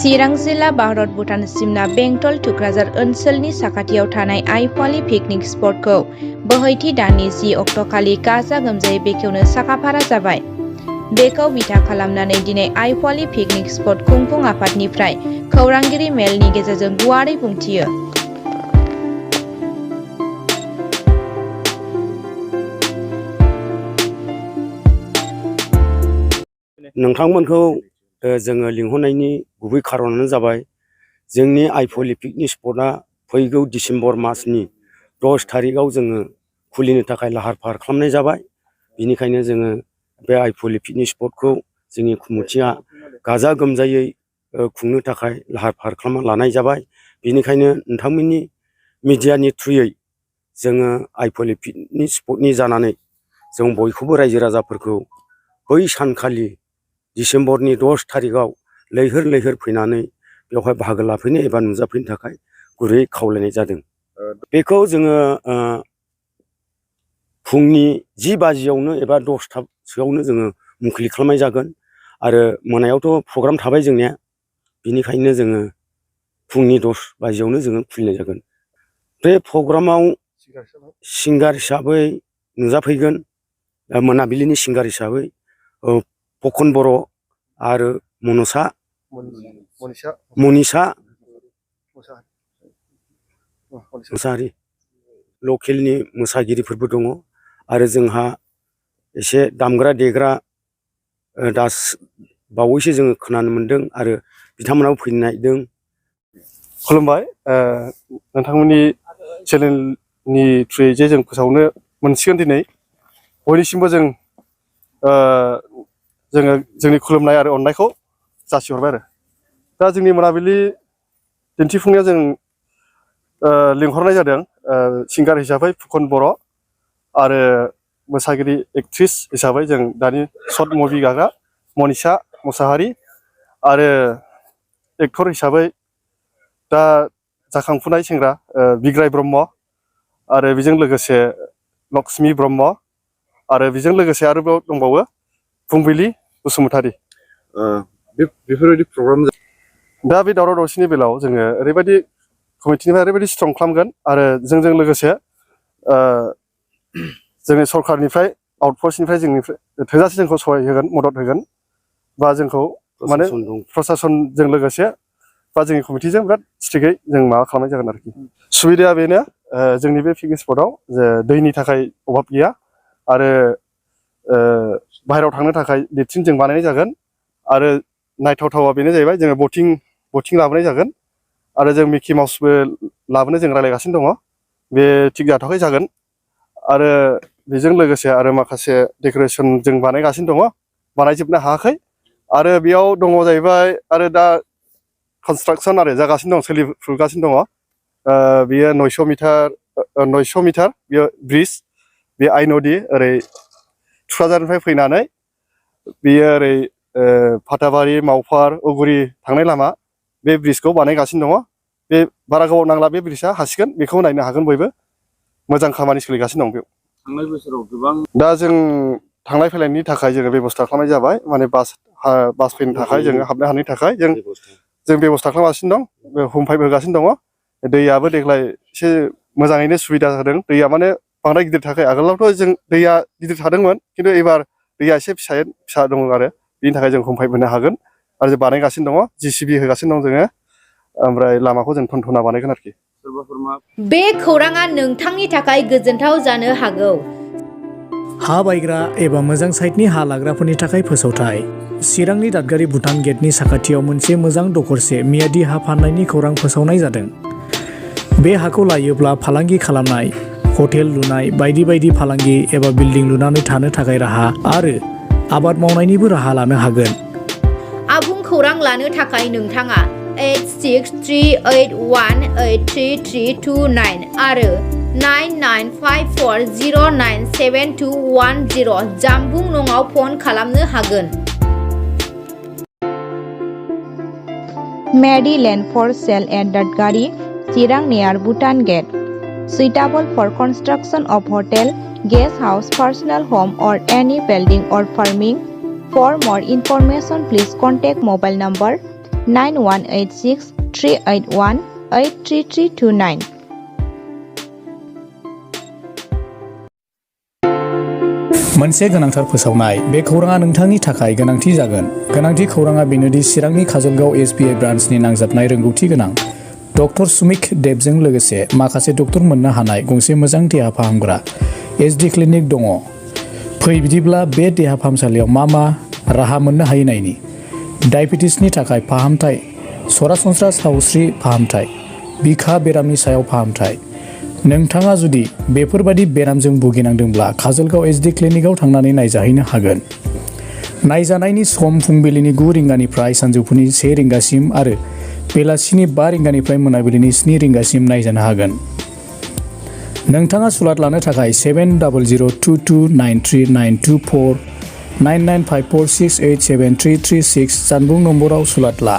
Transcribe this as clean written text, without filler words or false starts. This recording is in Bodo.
चिरां जिल्ला भारत भुटान सिमना बेंटल थुक्राझार ओनसोलनि साखाथियाव थानाय आइफव पिकनिक स्पटखौ बोहैथि दाननि 10 अक्ट'खालि गाजा गोमजायै बेखेवनो साखाफारा जाबाय। बेखौ बिथा खालामनानै दिनै आइफव पिकनिक स्पट खुंफुं आफादनिफ्राय खौरांगिरि मेलनि गेजेरजों गुवारै बुंथियो। नोंथांमोनखौ जोङो लिंहरनायनि गुबै खारनानो जाबाय जोंनि आइफव पिकनिक स्पटआ फैगौ डिसेम्बर मासनि 10 थारिखआव जोङो खुलिनो थाखाय लाहार फाहार खालामनाय जाबाय। बेनिखायनो जोङो बे आइफव पिकनिक स्पटखौ जोंनि कमिटिया गाजा गोमजायै खुंनो थाखाय लाहार फाहार खालामना लानाय जाबाय। बेनिखायनो नोंथांमोननि मिडियानि थ्रुयै जोङो आइफव पिकनिक स्पटनि जानानै जों बयखौबो रायजो राजाफोरखौ बै सानखालि डिसेम्बरनि 10 थारिखआव लैहोर लैहोर फैनानै बेवहाय बाहागो लाफैनो एबा नुजाफैनो थाखाय गुरैयै खावलायनाय जादों। बेखौ जोङो फुंनि 10 बाजियावनो एबा 10थासोआवनो जोङो मुंख्लं खालामनाय जागोन आरो मोनायावथ' प्रग्राम थाबाय जोंनिया। बेनिखायनो जोङो फुंनि 10 बाजियावनो जोङो खुलिनाय जागोन। बे प्रग्रामाव सिंगार हिसाबै नुजाफैगोन मोनाबिलिनि सिंगार हिसाबै फखन बर' आरो मनिसा मोसाहारि लकेलनि मोसागिरिफोरबो दङ आरो जोंहा एसे दामग्रा देग्रा दास बावैसो जोङो खोनानो मोन्दों आरो बिथांमोनाबो फैनो नागिरदों। खुलुमबाय। नोंथांमोननि चेनेलनि थ्रुयै जे जों फोसावनो मोनसिगोन दिनै बयनिसिमबो जोङो जोंनि खुलुमनाय आरो अननायखौ जासिहरबाय आरो दा जोंनि मोनाबिलि दिन्थिफुंनायाव जों लिंहरनाय जादों सिंगार हिसाबै फुकन बर' आरो मोसागिरि एक्ट्रिस हिसाबै जों दानि सर्ट मुभि गाग्रा मनिसा मुसाहारि आरो एक्टर हिसाबै दा जाखांफुनाय सेंग्रा बिग्राय ब्रह्म आरो बेजों लोगोसे लक्ष्मी ब्रह्म आरो बेजों लोगोसे आरोबाव दंबावो फुंबिलि बसुमतारी। बेफोरबायदि प्रग्राम दा बे दावराव दावसिनि बेलायाव जोङो ओरैबायदि कमिटिनिफ्राय ओरैबायदि स्ट्रं खालामगोन आरो जोंजों लोगोसे जोंनि सरकारनिफ्राय आउटफोर्सनिफ्राय जोंनिफ्राय थोजासे जोंखौ सहाय होगोन मदद होगोन बा जोंखौ माने प्रसासनजों लोगोसे बा जोंनि कमिटिजों बिराद स्ट्रिक्टयै जों माबा खालामनाय जागोन आरोखि। सुबिदाया बेनो जोंनि बे पिकनिक स्पटआव जे दैनि थाखाय अभाब गैया आरो बाहेरायाव थांनो थाखाय लेट्रिन जों बानायनाय जागोन आरो नायथावथावा बेनो जाहैबाय जोङो बटिं लाबोनाय जागोन आरो जों मिकि माउसबो लाबोनो जों रायज्लायगासिनो दङ। बे थिग जाथ'वाखै जागोन आरो बेजों लोगोसे आरो माखासे डेक'रेसन जों बानायगासिनो दङ, बानायजोबनो हायाखै आरो बेयाव दङ जाहैबाय आरो दा कनस्ट्राक्सन आरो जागासिनो दं, सोलिफुगासिनो दङ। बेयो 900 मिटार बेयो ब्रिज, बे आइ नदि ओरै थुक्राझारनिफ्राय फैनानै बेयो ओरै फाथाबारि मावफार उगुरि थांनाय लामा बे ब्रिजखौ बानायगासिनो दङ। बे बारा गोबाव नांला बे ब्रिजआ हासिगोन, बेखौ नायनो हागोन बयबो। मोजां खामानि सोलिगासिनो दं बेयाव। थांनाय बोसोराव गोबां दा जों थांलाय फैलायनि थाखाय जोङो बेब'स्था खालामनाय जाबाय, माने बास फैनो थाखाय जोङो हाबनो हानायनि थाखाय जों बेब'स्था खालामगासिनो दं, हम पाइप होगासिनो दङ। दैयाबो देग्लाय एसे मोजाङैनो सुबिदा जादों। दैया माने बांद्राय गिदिर थाखाय आगोलावथ' जों दैया गिदिर थादोंमोन खिन्थु एबार दैया एसे फिसा दङ आरो बिनि थाखाय जों हम पाइप होनो हागोन आरो जों बानायगासिनो दङ, JCB होगासिनो दं जोङो, ओमफ्राय लामाखौ जों थनथना बानायगोन आरोखि। बे खौराङा नोंथांनि थाखाय गोजोनथाव जानो हागौ। हा बायग्रा एबा मोजां साइटनि हा लाग्राफोरनि थाखाय फोसावथाय। चिरांनि दादगारि भुटान गेटनि साखाथियाव मोनसे मोजां दखरसे मियादि हा फाननायनि खौरां फोसावनाय जादों। बे हाखौ लायोब्ला फालांगि खालामनाय, हटेल लुनाय, बायदि बायदि फालांगि एबा बिल्डिं लुनानै थानो थाखाय राहा आरो आबाद मावनायनिबो राहा लानो हागोन। आबुं खौरां लानो थाखाय नोंथाङा 8638183329 आरो 9954097210 जानबुं नङाव फन खालामनो हागोन। Mary land for sale at Dadgari, Chirang near Bhutan Gate. Suitable for construction of hotel, guest house, personal home or any building or farming. For more information, please contact mobile number 9186 381 83329. मोनसे गोनांथार फोसावनाय। बे खौराङा नोंथांनि थाखाय गोनांथि जागोन। गोनांथि खौराङा बेनोदि चिरांनि काजलगाव SBI ब्रान्चनि नांजाबनाय रोंगौथि गोनां डक्टर सुमिक देबजों लोगोसे माखासे डक्टर मोननो हानाय गंसे मोजां देहा फाहामग्रा SD क्लिनिक दङ। फै बिदिब्ला बे देहा फाहामसालियाव मा राहा मोननो हायो नायनि। डायबेटिसनि थाखाय फाहामथाय, सरासनस्रा सावस्रि फाहामथाय, बिखा बेरामनि सायाव फाहामथाय। नोंथाङा जुदि बेफोरबादि बेरामजों भुगिनांदोंब्ला काजलगाव SD क्लिनिकआव थांनानै नायजाहैनो हागोन। नायजानायनि सम फुंबिलिनि 9 रिंगानिफ्राय सानजौफुनि 1 रिंगासिम आरो बेलासिनि 5 रिंगानिफ्राय मोनाबिलिनि 7 रिंगासिम नायजानो हागोन। नोंथाङा सुलाद लानो थाखाय 7002293924 9954687336 जानबुं नम्बराव सुलाद ला।